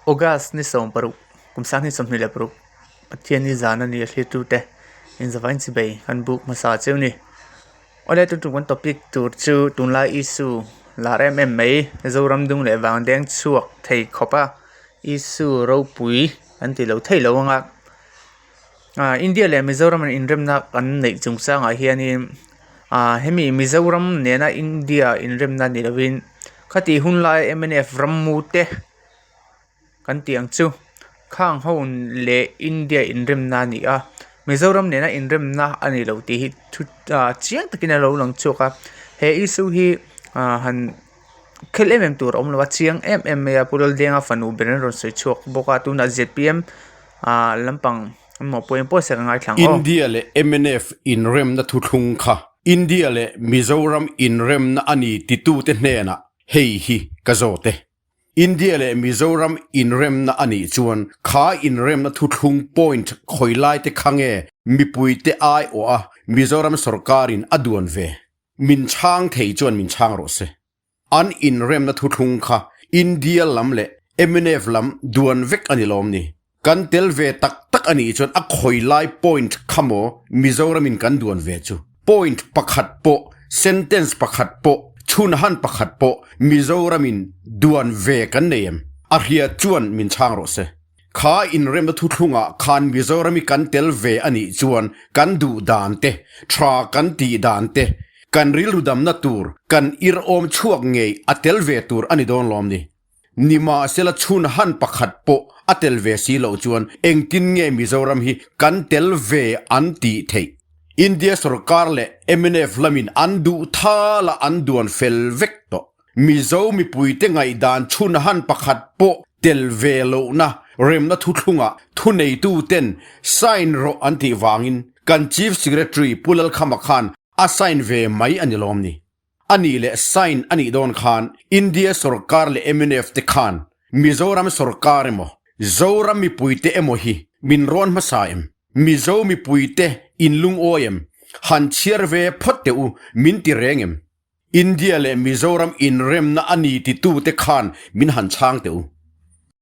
August ni 16 kum 2026 Pathian ni zan a ni a thlirtute inzavain chibei kan buk hmasa cheu ni. Awle tun tum kan topic tur chu tunlai issue lar em em mai Zoram dung leh vang deng chhuak thei khawp a issue ropui an ti lo thei lo ang a. Ah India leh Mizoram an inremna kan neih chungchangah hianin ah hemi Mizoram nena India inremna ni lovin khati hun lai mnf rammu te kan tih ang chu khang ho leh India inremna a ni a Mizoram nena inremna a ni lo tih hi thu ah chiang takin a lo lang chhuak a he issue hi ah han khel em em tur a awm lo a chiang em em mai a Pu Laldenga fanu ber an rawn sawi chhuak bawk a tunah zpm ah lampang emaw pawh engpawh se ka ngaithla ang aw. India leh mnf inremna thuthlung kha India leh Mizoram inremna a ni titute hnenah hei hi ka zawt e. India leh Mizoram inremna a nih chuan kha inremna thuthlung point khawi laite kha nge mipuite aiawh a Mizoram sorkarin a duan ve? Min chhang thei chuan min chhang rawh se. An inremna thuthlung kha India lam leh mnf lam duan vek a ni lawm ni? Kan tel ve tak tak a nih chuan a khawi lai point kha maw Mizoramin kan duan ve chu? Point pakhat pawh, sentence pakhat pawh, chhunhan pakhat pawh Mizoramin duan ve kan nei em? A hria chuan min chhang rawh se. Kha inremna thuthlungah khan Mizorami kan tel ve a nih chuan kan duh dan te, tha kan tih dan te, kan rilru damna tur, kan irhawm chhuak ngei a tel ve tur a ni dawn lawm ni. Nimahsela chhun han pakhat pawh a tel ve si loh chuan engtin nge Mizoram hi kan tel ve an tih theih? India sorkar leh mnf lamin an duh thala an duan fel vek tawh. Mizo mipuite ngaihdan chhun han pakhat pawh tel ve lohna remna thuthlungah thuneituten sign rawh an tih vangin kan Chief Secretary Pu Lalkhama khan a sign ve mai a ni lawm ni. A nih leh sign a nih dawn khan India sorkar leh mnf te khan Mizoram sorkar emaw Zoram mipuite emaw hi min rawn hmasa em? Mizo mipuite in lungawi em? Han chhiar ve phawt teh u min ti reng em? India leh Mizoram inremna a ni titute khan min han chhang teh u.